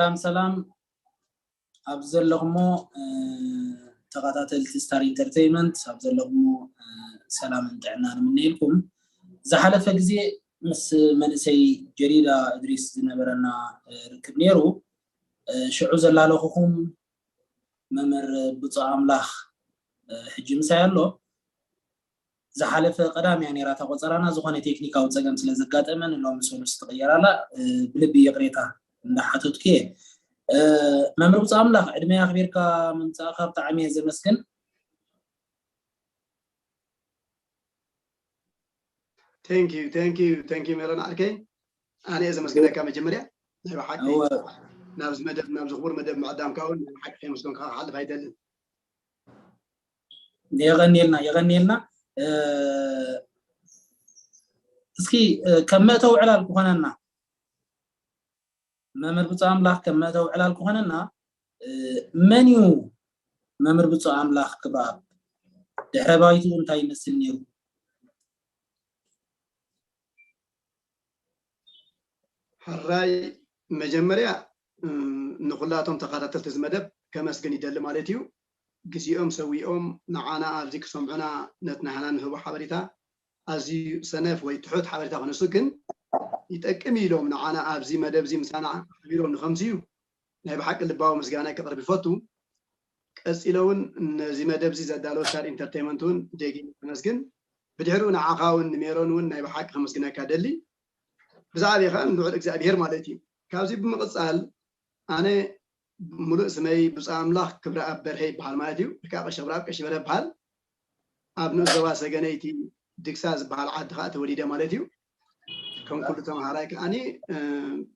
ሰላም ሰላም፣ ኣብ ዘለኹሞ ተኸታተልቲ ስታር ኢንተርቴይመንት ኣብ ዘለኹሞ ሰላምን ጥዕናን ንምነየልኩም። ዝሓለፈ ግዜ ምስ መንእሰይ ጀዲዳ እድሪስ ዝነበረና ርክብ ነይሩ። ሽዑ ዘላለኹኹም መምህር ብፁዕ ኣምላኽ ሕጂ ምሳይ ኣሎ። ዝሓለፈ ቀዳም እያ ነይራ እታ ቆፀራና፣ ዝኾነ ቴክኒካዊ ፀገም ስለ ዘጋጠመ ንሎሚ ሰሉስ ትቕየር ኣላ። ብልቢ ይቕሬታ እንዳሓተትኩ እየ። መምህር ብፁዕ ኣምላኽ፣ ዕድመ ኣኽቢርካ ምምፃእካ ብጣዕሚ እየ ዘመስግን። Thank you, thank you, thank you ሜሮን ዓርከይ። ኣነ እየ ዘመስግነካ መጀመርያ ናይ ብሓቂ ናብዚ መደብ ናብዚ ክቡር መደብ ምዕዳምካ እውን ናይ ብሓቂ ከየመስገንካ ክሓልፍ ኣይደልን። የቐንየልና የቐንየልና። እስኪ ከም መእተዊ ዕላል ክኾነና መምህር ብፁዕ ኣምላኽ ከም መእተዊ ዕላል ክኾነና፣ መን እዩ መምህር ብፁዕ ኣምላኽ ክብረኣብ? ድሕረ ባይትኡ እንታይ ይመስል ነይሩ? ሕራይ፣ መጀመርያ ንኩላቶም ተኸታተልቲ እዚ መደብ ከመስግን ይደሊ ማለት እዩ። ግዜኦም ሰዊኦም ንዓና ኣብዚ ክሰምዑና ነቲ ናህና ንህቦ ሓበሬታ ኣዝዩ ሰነፍ ወይ ትሑት ሓበሬታ ክነሱ ግን ይጠቅም ኢሎም ንዓና ኣብዚ መደብ እዚ ምሳና ሓቢሮም ንኸምዝዩ ናይ ብሓቂ ልባዊ ምስጋና ከቕርብ ይፈቱ። ቀጺለ እውን ነዚ መደብ እዚ ዘዳለወ ስታር ኢንተርቴይመንት እውን ደጊም ከመስግን፣ ብድሕሪኡ ንዓኻ እውን ንሜሮን እውን ናይ ብሓቂ ከመስግነካ ደሊ። ብዛዕባ ከዓ ንልዑል እግዚኣብሄር ማለት እዩ። ካብዚ ብምቕጻል ኣነ ሙሉእ ስመይ ብፁዕ ኣምላኽ ክብረኣብ በርሀ ይበሃል ማለት እዩ። ወይ ከዓ ቀሺ ክብረኣብ ቀሺ በርሀ ይበሃል። ኣብ ንኡስ ዞባ ሰገነይቲ ድግሳ ዝበሃል ዓዲ ከዓ ተወሊደ ማለት እዩ። ከም ኩሉ ተምሃራይ ከዓኒ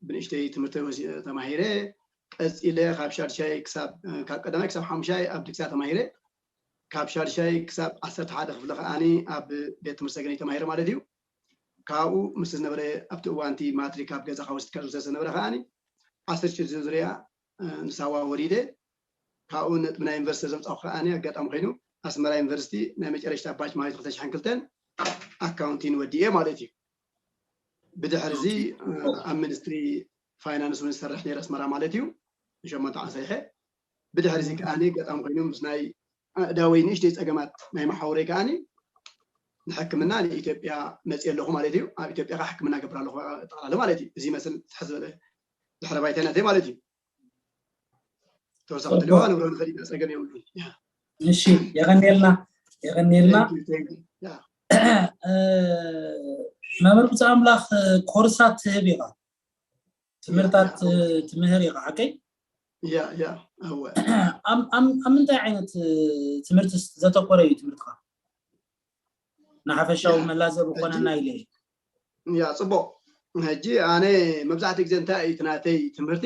ብንእሽተይ ትምህርቲ ተማሂረ ቀፂለ ካብ ሻድሻይ ክሳብ ካብ ቀዳማይ ክሳብ ሓሙሻይ ኣብ ድግሳ ተማሂረ ካብ ሻድሻይ ክሳብ ዓሰርተ ሓደ ክፍሊ ከዓኒ ኣብ ቤት ትምህርቲ ሰገነይቲ ተማሂረ ማለት እዩ። ካብኡ ምስ ዝነበረ ኣብቲ እዋንቲ ማትሪክ ኣብ ገዛ ካብ ወስድካ ዝውሰድ ዝነበረ ከዓኒ ዓሰርተ ሽዱሽተ ዙርያ ንሳዋ ወሪደ ካብኡ ነጥቢ ናይ ዩኒቨርሲቲ ዘምፃኹ ከዓኒ ኣጋጣሚ ኮይኑ ኣስመራ ዩኒቨርሲቲ ናይ መጨረሽታ ባች ማለት ክልተ ሽሕን ክልተን ኣካውንቲን ወዲኤ ማለት እዩ። ብድሕሪ እዚ ኣብ ሚኒስትሪ ፋይናንስ እውን ዝሰርሕ ነይረ ኣስመራ ማለት እዩ። ንሸሞንተ ዓመት ሰሪሐ ብድሕሪ እዚ ከዓኒ ኣጋጣሚ ኮይኑ ምስ ናይ ኣእዳወይ ንእሽተይ ፀገማት ናይ መሓውረይ ከዓኒ ንሕክምና ንኢትዮጵያ መፅየ ኣለኹ ማለት እዩ። ኣብ ኢትዮጵያ ከዓ ሕክምና ገብር ኣለኹ ጠቕላላ ማለት እዩ። እዚ ይመስል ትሕት ዝበለ ድሕረ ባይታ ናተይ ማለት እዩ። ተወሳኺ ትልዋ ንብሮ ንኽእል ኢና ፀገም የብሉን። እሺ የቐንየልና የቐንየልና። መምህር ብፁዕ ኣምላኽ ኮርሳት ትህብ ኢኻ ትምህርታት ትምህር ኢኻ ሓቀይ? ያ ያ ኣወ ኣብ ምንታይ ዓይነት ትምህርቲ ዘተኮረ እዩ ትምህርትኻ? ንሓፈሻዊ መላዘብ ኮነና ኢለ ያ ጽቡቕ። ሕጂ ኣነ መብዛሕትኡ ግዜ እንታይ እዩ እቲ ናተይ ትምህርቲ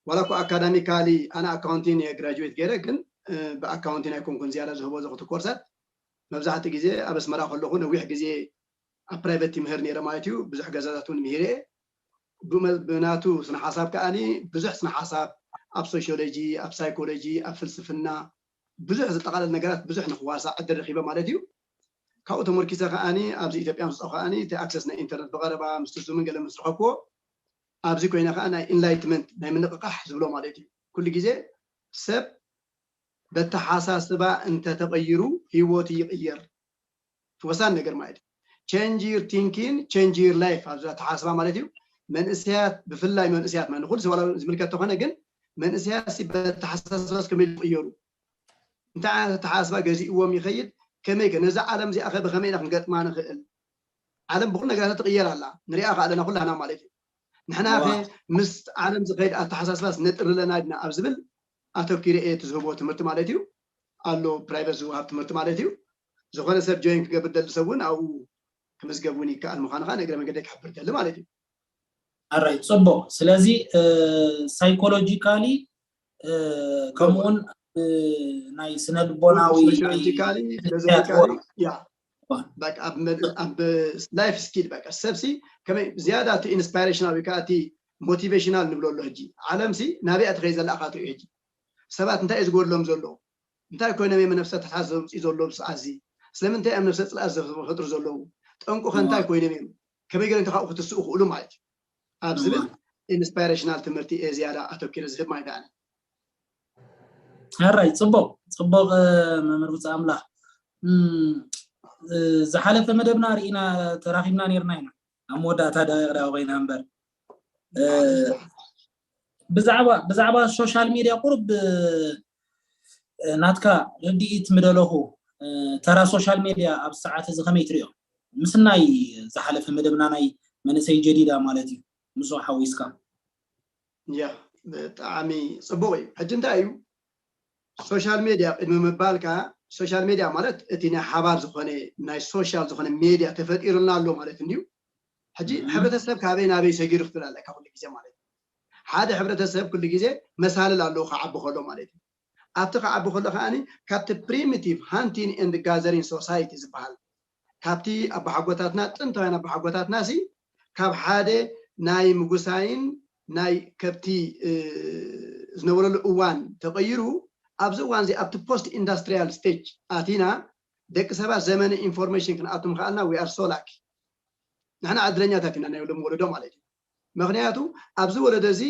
ዋላ እኮ ኣካዳሚካሊ ኣነ ኣካውንቲን እየ ግራጁዌት ገይረ ግን ብኣካውንቲን ኣይኮንኩን ዝያዳ ዝህቦ ዘኽቱ ኮርሳት መብዛሕትኡ ግዜ ኣብ ኣስመራ ከለኹ ነዊሕ ግዜ ኣብ ፕራይቨት ይምህር ነይረ ማለት እዩ። ብዙሕ ገዛታት እውን ምሂረ እየ። ብናቱ ስነ ሓሳብ ከዓኒ ብዙሕ ስነ ሓሳብ ኣብ ሶሽዮሎጂ፣ ኣብ ሳይኮሎጂ፣ ኣብ ፍልስፍና ብዙሕ ዝጠቓለል ነገራት ብዙሕ ንክዋሳእ ዕድል ረኺበ ማለት እዩ። ካብኡ ተመርኪሰ ከዓኒ ኣብዚ ኢትዮጵያ ምስ ከዓኒ እቲ ኣክሰስ ናይ ኢንተርነት ብቐረባ ምስ ትርዙምን ገለ ምስ ረኸብክዎ ኣብዚ ኮይነ ከዓ ናይ ኢንላይትመንት ናይ ምንቕቃሕ ዝብሎ ማለት እዩ። ኩሉ ግዜ ሰብ በተሓሳስባ እንተተቐይሩ ህይወቱ ይቕየር። ወሳኒ ነገር ማለት እዩ። Change your thinking, change your life ኣብዚ ኣተሓሳስባ ማለት እዩ። መንእሰያት ብፍላይ መንእሰያት ማለት ንኩሉ ሰብ ዝምልከት ተኾነ ግን መንእሰያት በተሓሳስባ ከመይ ይቕየሩ እንታይ ዓይነት ኣተሓሳስባ ገዚእዎም ይኸይድ ከመይ ከ ነዛ ዓለም እዚኣ ከ ብኸመይ ኢና ክንገጥማ ንኽእል ዓለም ብኩሉ ነገራት ትቕየር ኣላ ንሪኣ ከ ኣለና ኩላህና ማለት እዩ። ንሕና ከ ምስ ዓለም ዝኸይድ ኣተሓሳስባስ ነጥሪ ኣለና ድና ኣብ ዝብል ኣተኪረ እየ እቲ ዝህቦ ትምህርቲ ማለት እዩ። ኣሎ ፕራይቨት ዝወሃብ ትምህርቲ ማለት እዩ። ዝኾነ ሰብ ጆይን ክገብር ደሊ ሰብ እውን ኣብኡ ክምዝገብ እውን ይከኣል ምዃኑ ከዓ ንእግረ መንገደይ ክሕብር ደሊ ማለት እዩ። ኣራይ ጽቡቕ። ስለዚ ሳይኮሎጂካሊ ከምኡውን ናይ ስነ ልቦናዊ ሶሲዮሎጂካሊ ፊሎዞፊካሊ ያ በቃ ኣብ ላይፍ ስኪል በቃ ሰብሲ ከመይ ዝያዳ እቲ ኢንስፓይሬሽናል ወይ ከዓ እቲ ሞቲቬሽናል ንብሎ ኣሎ ሕጂ ዓለምሲ ናበይ እያ ትኸይድ ዘላ ኢኻ ትርኢ ሕጂ ሰባት እንታይ እዩ ዝጎድሎም ዘሎ እንታይ ኮይኖም እዮም ነብሰ ተሓዝ ዘውፅኡ ዘለዉ ሰዓዚ ስለምንታይ እዮም ነብሰ ፅልኣት ዝፈጥሩ ዘለዉ ጠንቁ ከ እንታይ ኮይኖም እዮም ከመይ ገይሮም ካብኡ ክትስኡ ክእሉ ማለት እዩ ኣብ ዝብል ኢንስፓይሬሽናል ትምህርቲ እየ ዝያዳ ኣተኪረ ዝህብ ማለት ኣነ። ሕራይ ጽቡቕ ጽቡቕ። መምህር ብፃ ኣምላኽ፣ ዝሓለፈ መደብና ርኢና ተራኺብና ነርና ኢና። ኣብ መወዳእታ ደቂቕ ዳ ኮይና እምበር፣ ብዛዕባ ብዛዕባ ሶሻል ሜድያ ቁሩብ ናትካ ርድኢት ምደለኹ። ተራ ሶሻል ሜድያ ኣብ ሰዓት እዚ ከመይ ትሪኦ? ምስናይ ዝሓለፈ መደብና ናይ መንእሰይ ጀዲዳ ማለት እዩ፣ ምስኡ ሓዊስካ። ያ፣ ብጣዕሚ ጽቡቕ እዩ። ሕጂ እንታይ እዩ ሶሻል ሜድያ ቅድሚ ምባልካ፣ ሶሻል ሜድያ ማለት እቲ ናይ ሓባር ዝኾነ ናይ ሶሻል ዝኾነ ሜድያ ተፈጢሩልና ኣሎ ማለት እንድዩ። ሕጂ ሕብረተሰብ ካበይ ናበይ ሰጊሩ ክትብል ኣለካ ኩሉ ግዜ ማለት እዩ። ሓደ ሕብረተሰብ ኩሉ ግዜ መሳልል ኣለዎ ክዓቢ ከሎ ማለት እዩ። ኣብቲ ክዓቢ ከሎ ከዓኒ ካብቲ primitive hunting and gathering society ዝበሃል ካብቲ ኣባሓጎታትና ጥንታውያን ኣባሓጎታትና ሲ ካብ ሓደ ናይ ምጉሳይን ናይ ከብቲ ዝነበረሉ እዋን ተቐይሩ ኣብዚ እዋን እዚ ኣብቲ post industrial stage ኣቲና ደቂ ሰባት ዘመነ ኢንፎርሜሽን ክንኣቱ ምኽኣልና we are so lucky። ንሕና ዕድለኛታት ኢና ናይ ሎም ወለዶ ማለት እዩ። ምክንያቱ ኣብዚ ወለዶ እዚ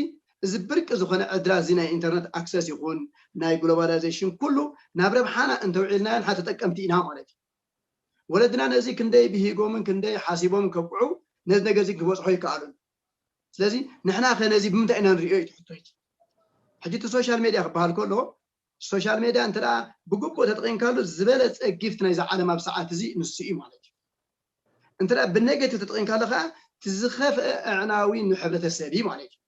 እዚ ብርቂ ዝኾነ ዕድላት እዚ ናይ ኢንተርነት ኣክሰስ ይኹን ናይ ግሎባላይዜሽን ኩሉ ናብ ረብሓና እንተውዒልናዮ ንሓ ተጠቀምቲ ኢና ማለት እዩ። ወለድና ነዚ ክንደይ ብሂጎምን ክንደይ ሓሲቦም ከብቅዑ ነዚ ነገር እዚ ክበፅሖ ይከኣሉን። ስለዚ ንሕና ከ ነዚ ብምንታይ ኢና ንሪኦ እዩ ትሕቶ። ሕጂ እቲ ሶሻል ሜድያ ክበሃል ከሎ ሶሻል ሜድያ እንተ ብግቡእ ተጠቂምካሉ ዝበለፀ ጊፍት ናይዛ ዓለም ኣብ ሰዓት እዚ ንሱ እዩ ማለት እዩ። እንተ ብኔጌቲቭ ተጠቂምካሉ ከዓ ዝኸፍአ ኣዕናዊ ንሕብረተሰብ እዩ ማለት እዩ።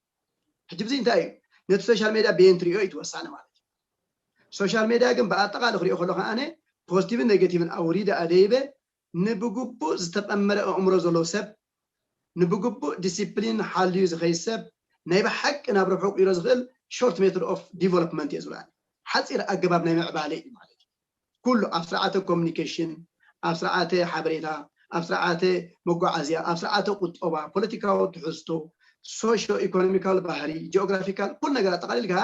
ሕጂ ብዚ እንታይ እዩ ነቲ ሶሻል ሜድያ በየን ትሪኦ እዩ ትወሳነ ማለት እዩ። ሶሻል ሜድያ ግን ብኣጠቃሊ ክሪኦ ከሎ ከዓነ ፖዚቲቭን ኔጌቲቭን ኣውሪደ ኣደይበ ንብግቡእ ዝተቐመረ ኣእምሮ ዘለዎ ሰብ ንብግቡእ ዲሲፕሊን ሓልዩ ዝኸይድ ሰብ ናይ ብሓቂ ናብ ረብሑ ክቕይሮ ዝኽእል ሾርት ሜቶድ ኦፍ ዲቨሎፕመንት እየ ዝብላ። ሓፂር ኣገባብ ናይ ምዕባለ እዩ ማለት እዩ። ኩሉ ኣብ ስርዓተ ኮሚኒኬሽን፣ ኣብ ስርዓተ ሓበሬታ፣ ኣብ ስርዓተ መጓዓዝያ፣ ኣብ ስርዓተ ቁጠባ፣ ፖለቲካዊ ትሕዝቶ፣ ሶሾ ኢኮኖሚካል ባህሪ፣ ጂኦግራፊካል ኩሉ ነገር ኣጠቃሊልካ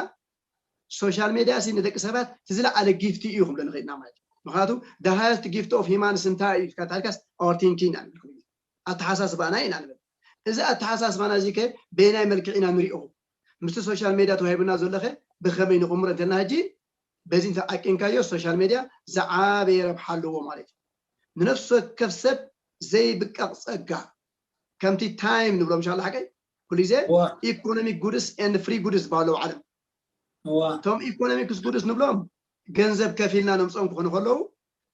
ሶሻል ሜድያ ሲ ንደቂ ሰባት እቲ ዝለዓለ ጊፍቲ እዩ ክብሎ ንኽእልና ማለት እዩ። ምክንያቱ the highest gift of humans እንታይ እዩ ኢልካ ታልካስ our thinking ኢና ንብል። ኣተሓሳስባና ኢና ንብል። እዚ ኣተሓሳስባና እዚ ከ በየናይ መልክዕ ኢና ንሪኦ? ምስቲ ሶሻል ሜድያ ተዋሂቡና ዘሎ ከ ብኸመይ ንቕምሮ እንተልና ሕጂ በዚ እንተዓቂንካዮ ሶሻል ሜድያ ዝዓበየ ረብሓ ኣለዎ ማለት እዩ። ንነፍሲ ወከፍ ሰብ ዘይብቀቕ ጸጋ ከምቲ ታይም ንብሎም ሻላ ሓቀይ ኩሉ ግዜ ኢኮኖሚክ ጉድስ ኤንድ ፍሪ ጉድስ ዝበሃሉ ዓለም እቶም ኢኮኖሚክስ ጉድስ ንብሎም ገንዘብ ከፊልና ነምፅኦም ክኾኑ ከለዉ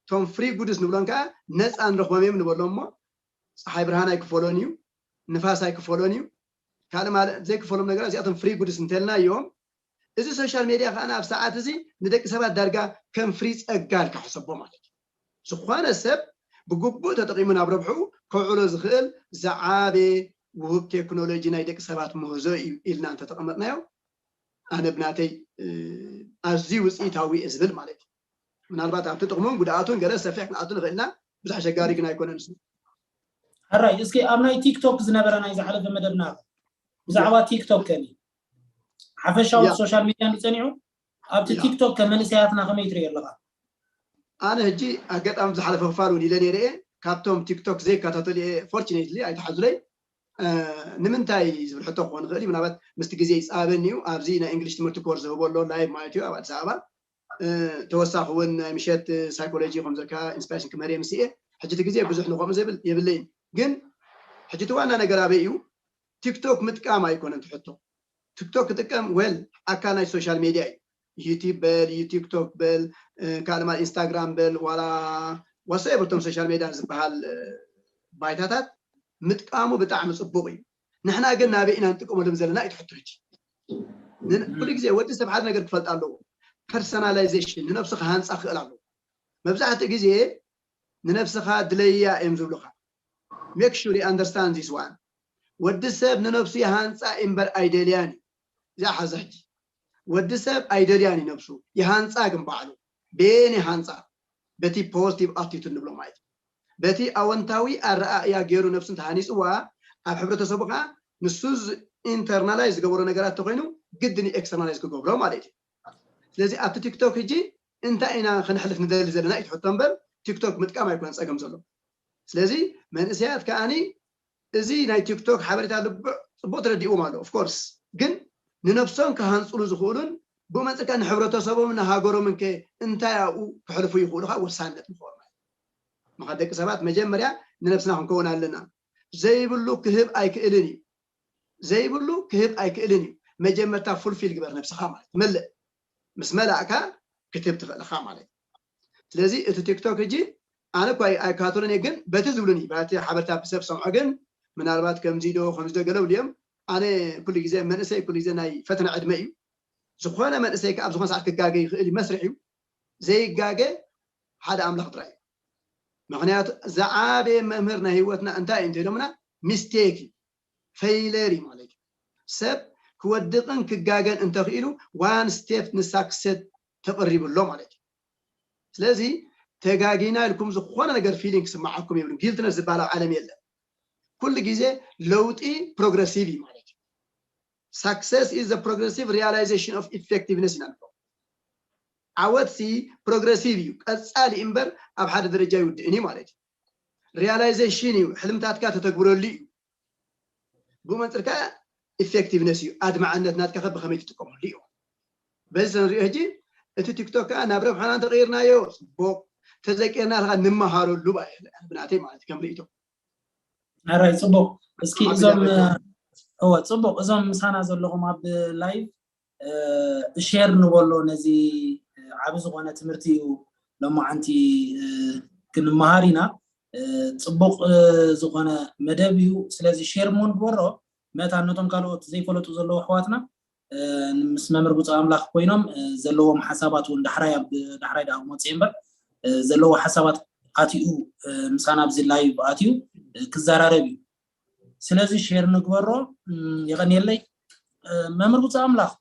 እቶም ፍሪ ጉድስ ንብሎም ከዓ ነፃ ንረኽቦም እዮም ንበሎም እሞ ፀሓይ ብርሃን ኣይክፈሎን እዩ፣ ንፋስ ኣይክፈሎን እዩ፣ ካልእ ማለት ዘይክፈሎም ነገራት እዚኣቶም ፍሪ ጉድስ እንተልና እዮም። እዚ ሶሻል ሜድያ ከዓ ኣብ ሰዓት እዚ ንደቂ ሰባት ዳርጋ ከም ፍሪ ፀጋ ኢልካ ሕሰቦ ማለት እዩ። ዝኾነ ሰብ ብግቡእ ተጠቂሙ ናብ ረብሑ ከውዕሎ ዝኽእል ዝዓበየ ውህብ ቴክኖሎጂ ናይ ደቂ ሰባት ምህዞ እዩ ኢልና እንተተቐመጥናዮ ኣነ ብናተይ ኣዝዩ ውፅኢታዊ እየ ዝብል ማለት እዩ። ምናልባት ኣብቲ ጥቕሙን ጉድኣቱን ገለ ሰፊሕ ክንኣቱ ንኽእልና ብዙሕ ኣሸጋሪ ግን ኣይኮነን እሱ። ሕራይ እስኪ ኣብ ናይ ቲክቶክ ዝነበረ ናይ ዝሓለፈ መደብና ብዛዕባ ቲክቶክ ከኒ ሓፈሻዊ ሶሻል ሚድያ እንዲፀኒዑ ኣብቲ ቲክቶክ ከመንእሰያትና ከመይ ትሪኦ ኣለካ? ኣነ ሕጂ ኣጋጣሚ ዝሓለፈ ክፋል እውን ኢለ ነይረ እየ ካብቶም ቲክቶክ ዘይከታተሉ እየ። ፎርቹኔትሊ ኣይተሓዙለይ። ንምንታይ ዝብል ሕቶ ክኾን ይኽእል እዩ። ምናልባት ምስቲ ግዜ ይፃበኒ እዩ። ኣብዚ ናይ እንግሊሽ ትምህርቲ ኮርስ ዝህቦ ኣሎ ላይቭ ማለት እዩ ኣብ ኣዲስ ኣበባ ተወሳኺ እውን ናይ ምሸት ሳይኮሎጂ ከም ዘካ ኢንስፓይሬሽን ክመርየ ምስ እየ ሕጂ እቲ ግዜ ብዙሕ ንከምኡ ዘብል የብለይን። ግን ሕጂ እቲ ዋና ነገር ኣበይ እዩ? ቲክቶክ ምጥቃም ኣይኮነን ትሕቶ። ቲክቶክ ክጥቀም ወል ኣካል ናይ ሶሻል ሜድያ እዩ። ዩቲብ በል ቲክቶክ በል ካልእ ማለት ኢንስታግራም በል ዋላ ዋሳይ በቶም ሶሻል ሜድያ ዝበሃል ባይታታት ምጥቃሙ ብጣዕሚ ፅቡቕ እዩ። ንሕና ግን ናበይ ኢና ንጥቀመሎም ዘለና እዩ ትሕቶ። ሕጂ ኩሉ ግዜ ወዲ ሰብ ሓደ ነገር ክፈልጥ ኣለዎ። ፐርሰናላይዜሽን ንነብሱ ክሃንፃ ክኽእል ኣለዎ። መብዛሕትኡ ግዜ ንነብስኻ ድለያ እዮም ዝብሉኻ። Make sure you understand this one። ወዲ ሰብ ንነብሱ ይሃንፃ እምበር ኣይደልያን እዩ። እዚኣ ሓዛ ሕጂ ወዲ ሰብ ኣይደልያን እዩ ነብሱ ይሃንፃ ግን ባዕሉ በየን ይሃንፃ በቲ ፖዚቲቭ ኣቲቱድ ንብሎ ማለት እዩ። በቲ ኣወንታዊ ኣረኣእያ ገይሩ ነብሱ እንተሃኒፅዋ ኣብ ሕብረተሰቡ ከዓ ንሱ ኢንተርናላይዝ ዝገበሮ ነገራት ተኮይኑ ግድን ኤክስተርናላይዝ ክገብሮ ማለት እዩ። ስለዚ ኣብቲ ቲክቶክ ሕጂ እንታይ ኢና ክነሕልፍ ንደሊ ዘለና እዩ ትሕቶ እምበር ቲክቶክ ምጥቃም ኣይኮነ ፀገም ዘሎ። ስለዚ መንእሰያት ከዓኒ እዚ ናይ ቲክቶክ ሓበሬታ ልቡዕ ጽቡቅ ተረዲእዎም ኣሎ። Of course ግን ንነብሶም ክሃንጽሉ ዝኽእሉን ብኡ መጽካ ንሕብረተሰቦም ንሃገሮምን ከ እንታይ ኣብኡ ክሕልፉ ይኽእሉ ከ ወሳንነት ምኽእሉ ማለት ምኻ ደቂ ሰባት መጀመርያ ንነብስና ክንከውን ኣለና። ዘይብሉ ክህብ ኣይክእልን እዩ። ዘይብሉ ክህብ ኣይክእልን እዩ። መጀመርታ fulfill ግበር ነብስኻ ማለት መልእ። ምስ መላእካ ክትህብ ትኽእል ኢኻ ማለት እዩ። ስለዚ እቲ ቲክቶክ ሕጂ ኣነ እኳ ኣይካቶልን እየ፣ ግን በቲ ዝብሉኒ በቲ ሓበርታ ብሰብ ሰምዖ ግን ምናልባት ከምዚ ዶ ከምዚ ዶ ገለ ብልዮም። ኣነ ኩሉ ግዜ መንእሰይ ኩሉ ግዜ ናይ ፈተና ዕድመ እዩ። ዝኾነ መንእሰይ ከ ኣብ ዝኾነ ሰዓት ክጋገ ይኽእል እዩ፣ መስርሕ እዩ። ዘይጋገ ሓደ ኣምላኽ ጥራይ እዩ። ምኽንያቱ ዝዓበየ መምህር ናይ ህይወትና እንታይ እዩ እንተኢሎምና ሚስቴክ እዩ፣ ፌይለር እዩ ማለት እዩ። ሰብ ክወድቕን ክጋገን እንተኽኢሉ one step ንሳክሰስ ተቐሪቡ ኣሎ ማለት እዩ። ስለዚ ተጋጊና ኢልኩም ዝኾነ ነገር ፊሊንግ ክስምዓኩም የብሉን። ጊልትነስ ዝበሃል ኣብ ዓለም የለን። ኩሉ ግዜ ለውጢ ፕሮግረሲቭ እዩ ማለት እዩ። Success is the progressive realization of effectiveness ኢና ንብሎ። ዓወትሲ ፕሮግረሲቭ እዩ፣ ቀጻሊ እምበር ኣብ ሓደ ደረጃ ይውድእን እዩ ማለት እዩ። ሪያላይዜሽን እዩ፣ ሕልምታትካ ተተግብረሉ እዩ። ብኡ መንፅር ከዓ ኢፌክቲቭነስ እዩ፣ ኣድማዕነት ናትካ ከ ብኸመይ ትጥቀመሉ እዩ። በዚ ንሪኦ ሕጂ እቲ ቲክቶክ ከዓ ናብ ረብሓና እንተቐይርናዮ ፅቡቅ፣ ተዘይቀይርና ከዓ ንመሃረሉ ብናተይ ማለት ከም ርእቶ። ኣራይ ፅቡቅ። እስኪ እዞም እወ ፅቡቅ፣ እዞም ምሳና ዘለኹም ኣብ ላይቭ ሼር ንበሎ፣ ነዚ ዓቢ ዝኾነ ትምህርቲ እዩ። ሎማዓንቲ ክንመሃር ኢና። ፅቡቅ ዝኾነ መደብ እዩ። ስለዚ ሼር ሞ ንግበሮ፣ መታን ነቶም ካልኦት ዘይፈለጡ ዘለዉ ኣሕዋትና ምስ መምህር ብፁዕ ኣምላኽ ኮይኖም ዘለዎም ሓሳባት እውን ዳሕራይ ኣብ ዳሕራይ ዳኣ ክመፅእ እምበር ዘለዎ ሓሳባት ኣትዩ ምሳና ኣብዚ ላይቭ ኣትዩ ክዘራረብ እዩ። ስለዚ ሼር ንግበሮ። የቐንየለይ። መምህር ብፁዕ ኣምላኽ